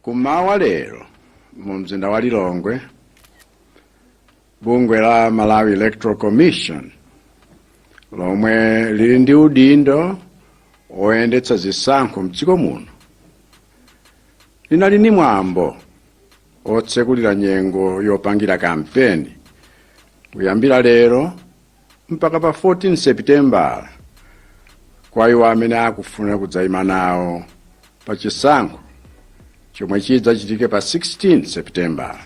Kumawa lero mu mzinda wa Lilongwe, bungwe la Malawi Electoral Commission, lomwe lili ndi udindo oyendetsa zisankho mdziko muno, linali ni mwambo otsekulira nyengo yopangira kampeni kuyambira lero mpaka pa 14 Sepitembala kwa iwo amene akufuna kudzayima nawo pa chisankho chomwe chidzachitike pa 16 Sepitembala.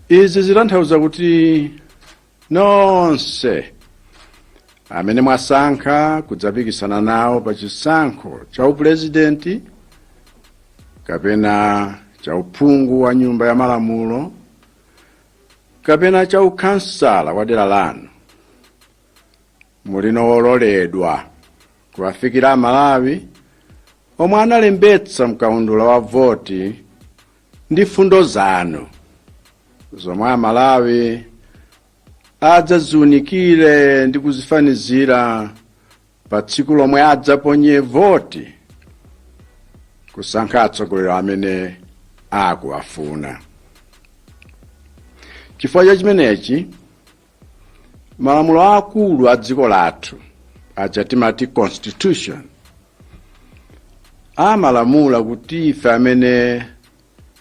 Izi zitanthauza kuti nonse amene mwasankha kudzapikisana nawo pa chisankho cha upurezidenti kapena cha uphungu wa Nyumba ya Malamulo kapena cha ukhansala wa dera lanu muli ololedwa kuwafikira Amalawi omwe analembetsa mkaundula wa voti ndi fundo zanu zomwe Amalawi adzaziunikire ndi kuzifanizira pa tsiku lomwe adzaponye voti kusankha atsogoleri amene akuwafuna. Chifukwa cha chimenechi, malamulo akulu a dziko lathu, aja timati Constitution, amalamula kuti ife amene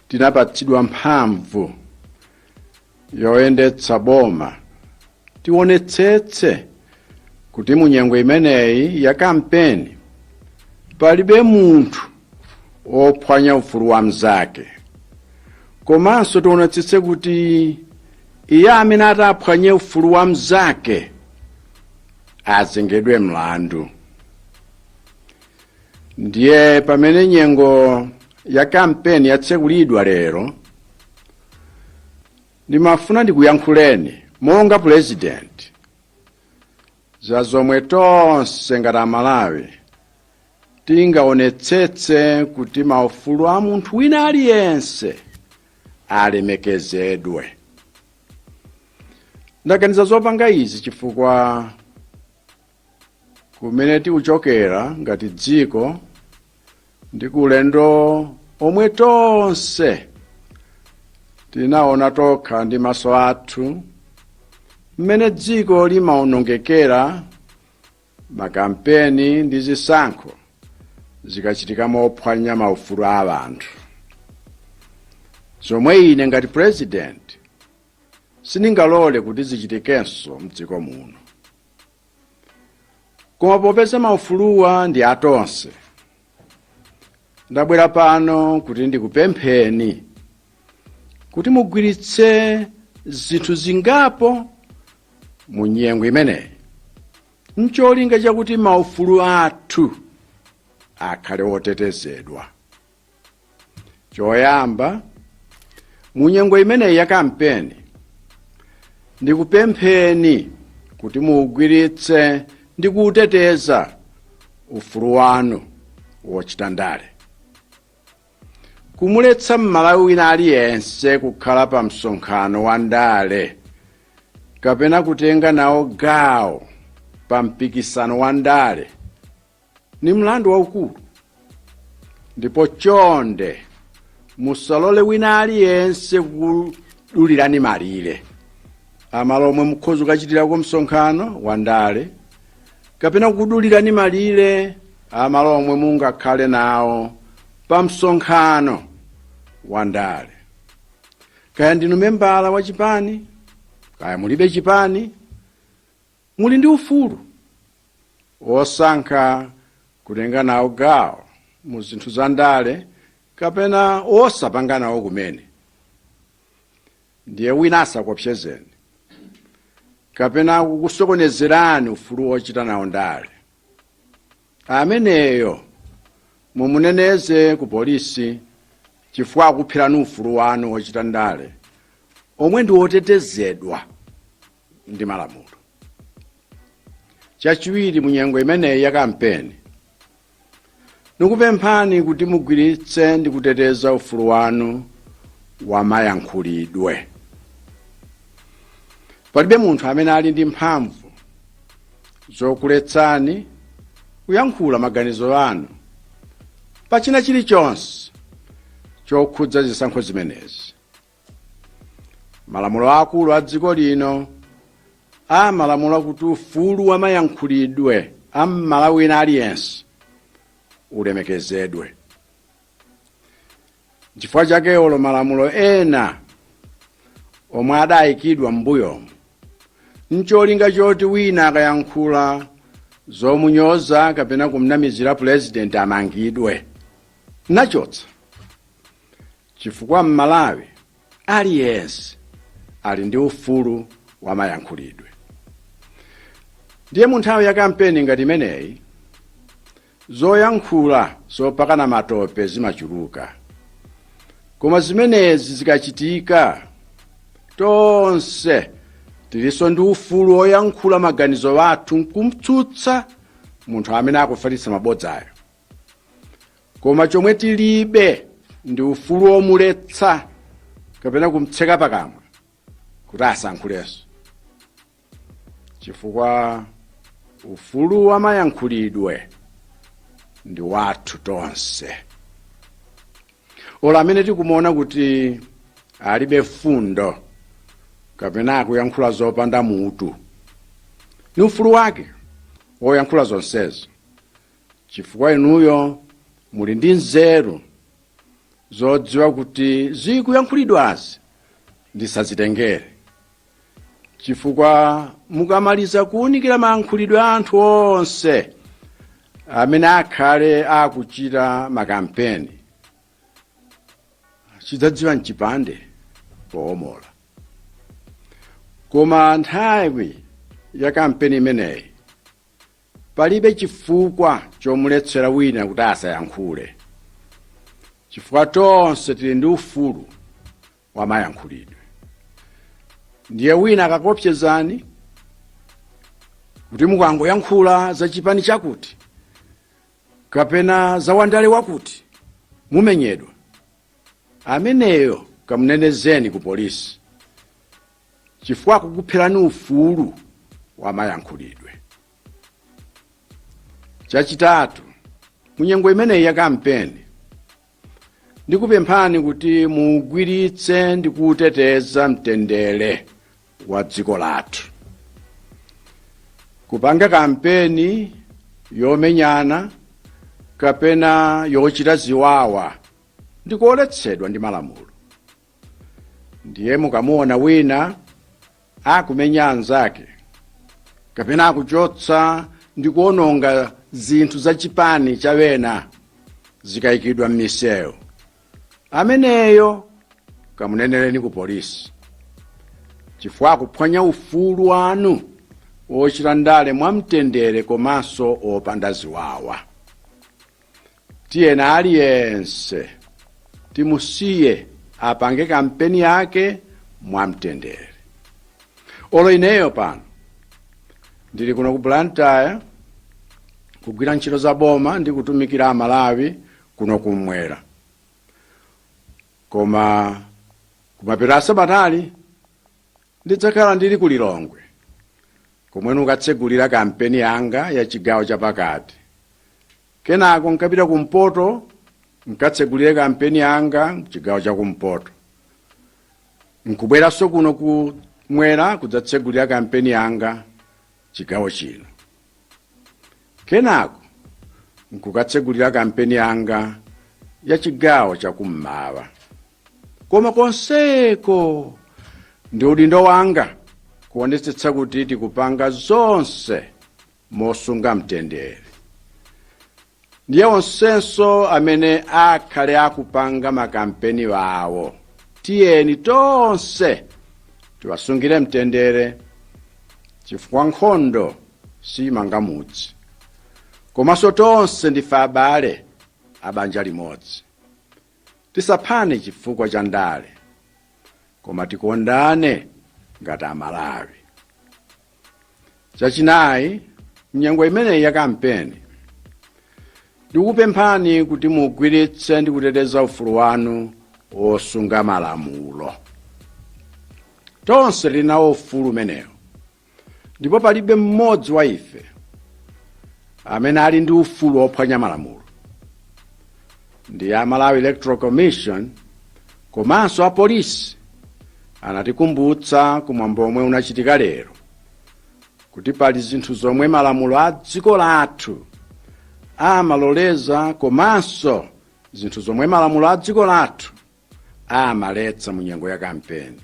tinapatsidwa mphamvu yoyendetsa boma tionetsetse kuti mu nyengo imeneyi ya kampeni palibe munthu ophwanya ufulu wa mnzake, komanso tionetsetse kuti iye amene ataphwanye ufulu wa mnzake azengedwe mlandu. Ndiye pamene nyengo ya kampeni yatsekulidwa lero, ndimafuna ndikuyankhuleni monga Purezidenti za zomwe tonse ngati Amalawi tingaonetsetse kuti maufulu a munthu wina aliyense alemekezedwe. Ndaganiza zopanga izi chifukwa kumene tikuchokera ngati dziko ndi kulendo omwe tonse tinaona tokha ndi maso athu mmene dziko limaonongekera makampeni ndi zisankho zikachitika mophwanya maufulu a anthu, zomwe ine ngati President sindingalole kuti zichitikenso mdziko muno. Koma popeza maufuluwa ndi atonse, ndabwera pano kuti ndikupempheni kuti mugwiritse zinthu zingapo mu nyengo imeneyi ncholinga chakuti maufulu athu akhale otetezedwa. Choyamba, mu nyengo imeneyi ya kampeni, ndikupempheni kuti muugwiritse ndi kuuteteza ufulu wanu wochita ndale. Kumuletsa Mmalawi wina aliyense kukhala pa msonkhano wa ndale kapena kutenga nawo gawo pa mpikisano wa ndale ni mlandu waukulu, ndipo chonde musalole wina aliyense kudulirani malire amalo omwe mukhoza kukachitirako msonkhano wa ndale kapena kudulirani malire amalo omwe mungakhale nawo pa msonkhano wa ndale. Kaya ndinu membala wa chipani, kaya mulibe chipani, muli ndi ufulu wosankha kutenga nawo gawo mu zinthu za ndale kapena osapanga nawo kumene. Ndiye wina asakopsezeni kapena kukusokonezerani ufulu wochita nawo ndale. Ameneyo mumuneneze ku polisi, chifukwa akupherani ufulu wanu wochita ndale omwe ndi wotetezedwa ndi malamulo. Chachiwiri, mu nyengo imeneyi ya kampeni, nikupemphani kuti mugwiritse ndi kuteteza ufulu wanu wa mayankhulidwe. Palibe munthu amene ali ndi mphamvu zokuletsani kuyankhula maganizo anu pa china chilichonse. Chokhudza zisankho zimenezi, malamulo akulu a dziko lino amalamula kuti ufulu wa mayankhulidwe a Mmalawi wina aliyense ulemekezedwe. Chifukwa chake olo malamulo ena omwe adayikidwa m'mbuyomu ncholinga choti wina akayankhula zomunyoza kapena kumnamizira purezidenti amangidwe, nachotsa, chifukwa Mmalawi aliyense ali ndi ufulu wa mayankhulidwe. Ndiye mu nthawi ya kampeni ngati imeneyi, zoyankhula zopakana matope zimachuluka. Koma zimenezi zikachitika, tonse tilinso ndi ufulu woyankhula maganizo athu nkumtsutsa munthu amene akufalitsa mabodzayo. Koma chomwe tilibe ndi ufulu womuletsa kapena kumtseka pakamwa kuti asankhulenso, chifukwa ufulu wa mayankhulidwe ndi wathu tonse. Olo amene tikumuona kuti alibe fundo kapena akuyankhula zopanda mutu, ni ufulu wake woyankhula zonsezo, chifukwa inuyo muli ndi nzeru zodziwa kuti zikuyankhulidwazi ndisazitengere, chifukwa mukamaliza kuwunikira mayankhulidwe a anthu onse amene akhale akuchita makampeni, chidzadziwa mchipande powomola. Koma nthawi ya kampeni imeneyi palibe chifukwa chomuletsera wina kuti asayankhule, chifukwa tonse tili ndi ufulu wa mayankhulidwe. Ndiye wina akakopsezani kuti mukangoyankhula za chipani chakuti kapena za wandale wakuti mumenyedwa, ameneyo kamunenezeni ku polisi, chifukwa akukupherani ufulu wa mayankhulidwe. Chachitatu, munyengo imeneyi ya kampeni, ndikupemphani kuti mugwiritse ndi kuteteza mtendere wa dziko lathu. Kupanga kampeni yomenyana kapena yochita ziwawa ndikuoletsedwa ndi malamulo. Ndiye mukamuona wina akumenya anzake kapena akuchotsa ndi kuononga zinthu za chipani cha wena zikayikidwa m'misewu, ameneyo kamunenereni ku polisi, chifukwa akuphwanya ufulu wanu wochita ndale mwamtendere komanso wopanda ziwawa. Tiyena aliyense timusiye apange kampeni yake mwamtendere. Olo ineyo pano ndili kuno ku Blantyre kugwira ntchito za boma ndi kutumikira Amalawi kuno kumwera, koma kumapeto asabatali ndidzakhala ndili ku Lilongwe, komwe ndikatsegulira kampeni yanga ya chigawo chapakati. Kenako nkapita kumpoto, nkatsegulire kampeni yanga chigawo chakumpoto, nkubweranso kuno kumwera kudzatsegulira kampeni yanga chigawo chino, kenako nkukatsegulira kampeni yanga ya chigawo chakummawa. Koma konseko ndi udindo wanga kuonetsetsa kuti tikupanga zonse mosunga mtendere. Ndiye onsenso amene akhale akupanga makampeni awo, tiyeni tonse tiwasungire mtendere, chifukwa nkhondo simanga mudzi, komanso tonse ndife abale abanja limodzi. Tisaphane chifukwa cha ndale, koma tikondane ngati Amalawi. Chachinayi, mnyengo imeneyi ya kampeni, ndikupemphani kuti mugwiritse ndi kuteteza ufulu wanu wosunga malamulo. Tonse tili nawo ufulu umenewo, ndipo palibe mmodzi wa ife amene ali ndi ufulu wophwanya malamulo. Ndi a Malawi Electoral Commission komanso apolisi anatikumbutsa kumwambo omwe unachitika lero kuti pali zinthu zomwe malamulo a dziko lathu amaloleza komanso zinthu zomwe malamulo a dziko lathu amaletsa mu nyengo ya kampeni.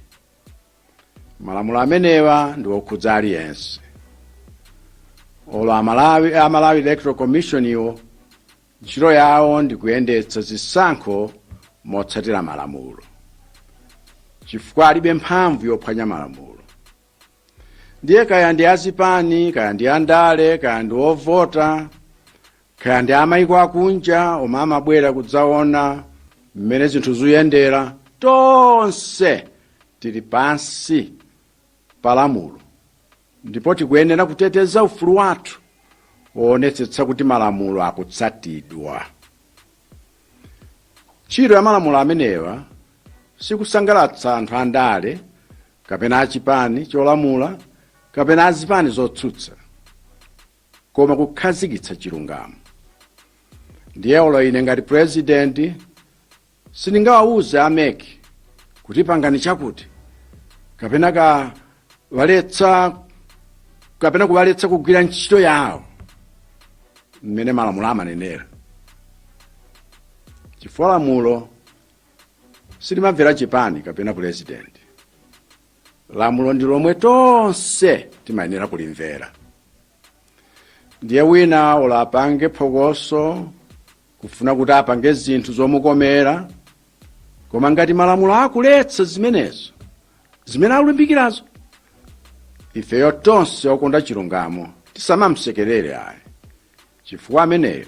Malamulo amenewa ndi okhudza aliyense. Olo a Malawi Electoral Commission iwo ntchito yawo ndi kuyendetsa zisankho motsatira malamulo, chifukwa alibe mphamvu yophwanya malamulo. Ndiye kaya ndi azipani, kaya ndi andale, kaya ndi ovota, kaya ndi amayiko akunja omwe amabwera kudzaona mmene zinthu zikuyendera, tonse tili pansi pa lamulo ndipo tikuyenera kuteteza ufulu wathu woonetsetsa kuti malamulo akutsatidwa. Ntchito ya malamulo amenewa sikusangalatsa anthu andale kapena achipani cholamula kapena azipani zotsutsa, koma kukhazikitsa chilungamo. Ndiye olo ine ngati president sindingawawuze a MEC kuti pangani chakuti kapena kawaletsa kapena kuwaletsa kugwira ntchito yawo mmene malamulo amanenera, chifukwa lamulo silimamvera chipani kapena president. Lamulo ndi lomwe tonse timayenera kulimvera. Ndiye wina olo apange phokoso kufuna kuti apange zinthu zomukomera, koma ngati malamulo akuletsa zimenezo zimene akulimbikirazo, ifeyo tonse okonda chilungamo tisamamsekerere ayi, chifukwa ameneyo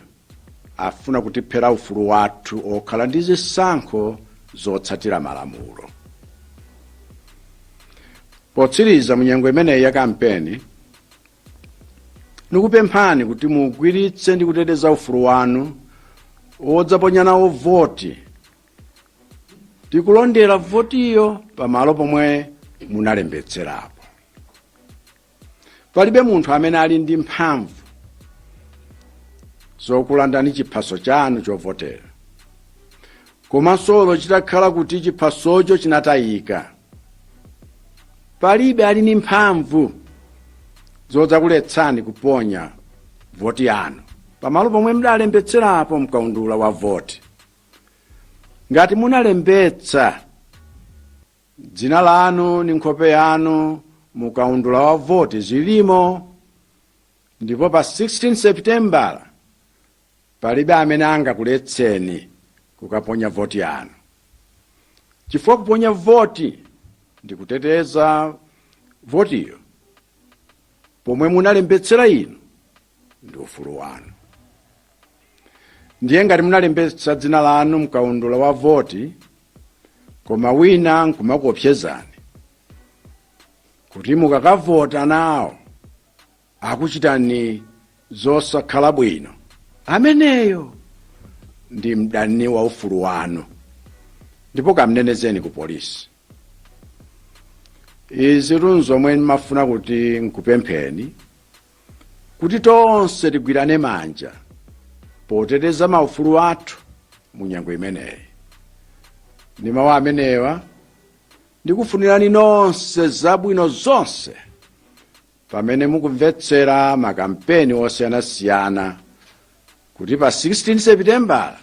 afuna kutiphera ufulu wathu okhala ndi zisankho zotsatira malamulo. Potsiriza, munyengo imeneyi ya kampeni, nikupemphani kuti mugwiritse ndi kuteteza ufulu wanu wodzaponya nawo voti, tikulondera votiyo pamalo pomwe munalembetserapo. Palibe munthu amene ali ndi mphamvu zokulandani chiphaso chanu chovotera. Komanso olo chitakhala kuti chiphasocho chinatayika, palibe ali ndi mphamvu zodzakuletsani kuponya voti yanu pamalo pomwe mudalembetserapo mkaundula wa voti. Ngati munalembetsa dzina lanu ndi nkhope yanu mukaundula wa voti zilimo, ndipo pa 16 Seputembala palibe amene angakuletseni kukaponya voti yanu, chifukwa kuponya voti ndi kuteteza votiyo pomwe munalembetsera inu ndi ufulu wanu. Ndiye ngati munalembetsa dzina lanu mkaundula wa voti, koma wina nkumakuopsezani kuti mukakavota nawo akuchitani zosakhala bwino, ameneyo ndi mdani wa ufulu wanu ndipo kamnenezeni ku polisi. Izi nzomwe ndimafuna kuti nkupempheni kuti tonse tigwirane manja poteteza maufulu athu mu nyengo imeneyi. Ndi mawu amenewa, ndikufunirani nonse zabwino zonse pamene mukumvetsera makampeni osiyanasiyana, kuti pa 16 Seputembala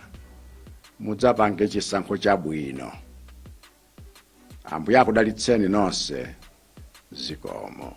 mudzapange chisankho chabwino. Ambuye akudalitseni nonse. Zikomo.